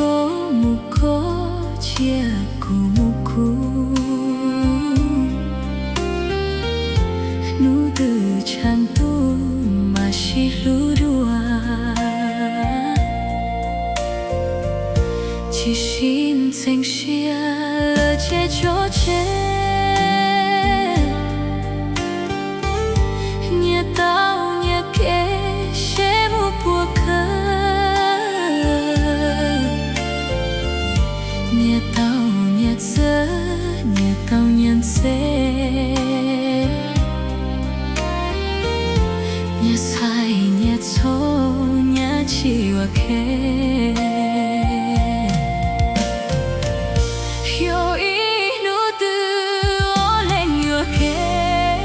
Koj mus koj, cia kuv mus kuv. Hnub twg tshav ntuj mam sib hlub dua. Tsis sib ntxeev siab lawm ces tso tseg. Nyias tau nyias kev seb mus puas kawg. Nyias tau nyias txawj, nyias tau nyias ntxeev. Nyias txhais nyias txhob, nyias tsis ua ke. Yog ib hnub twg ob leeg yuam kev,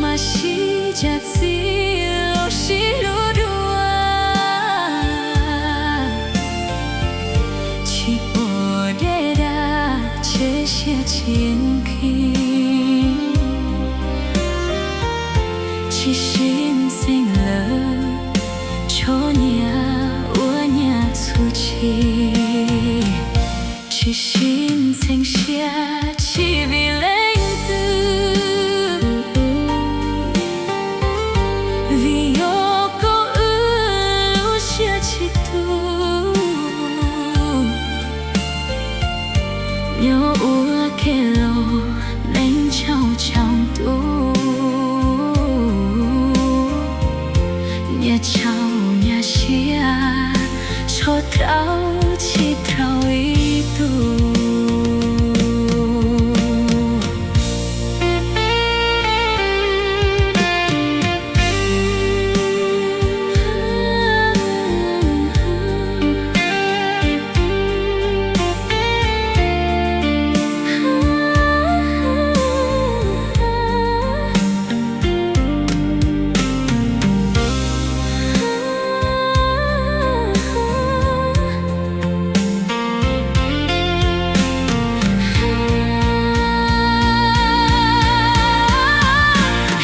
mas sib cav txim los sib hlub dua. Tsis pom dej dam, tsev siab tsis nkees. Tsis sib ntxeev lawm, tshuav nyias ua nyias txuj ci. Tsis sib ntxeev siab tsis vim leej twg, vim yog koj wb lub siab tsis tu. Nyob ua ke los neej tsaus tsaus ntuj. Nyias tsaug nyias siab, tshuav rau tsis rau ib tug.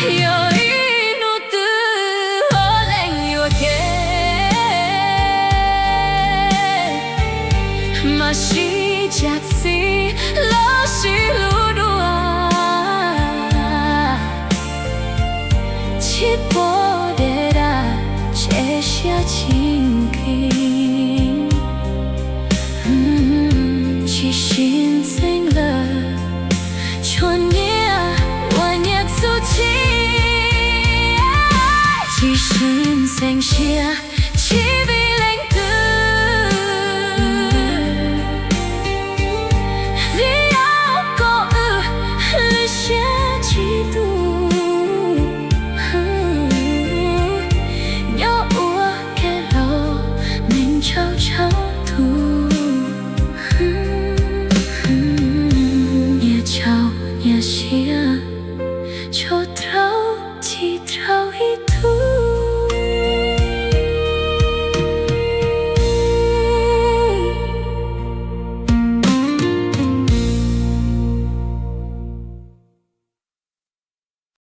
Yog ib hnub twg ob leeg yuam kev, mas sib cav txim los sib hlub dua. Tsis pom dej dam, tsev siab tsis nkees. Tsis sib ntxeev lawm, tshuav nyias ua nyias txuj ci. Tsis sib ntxeev siab, tsis vim leej twg, vim yog koj wb lub siab tsis tu. Nyob ua ke los neej tsaus tsaus ntuj. Nyias tsaug nyias siab, tshuav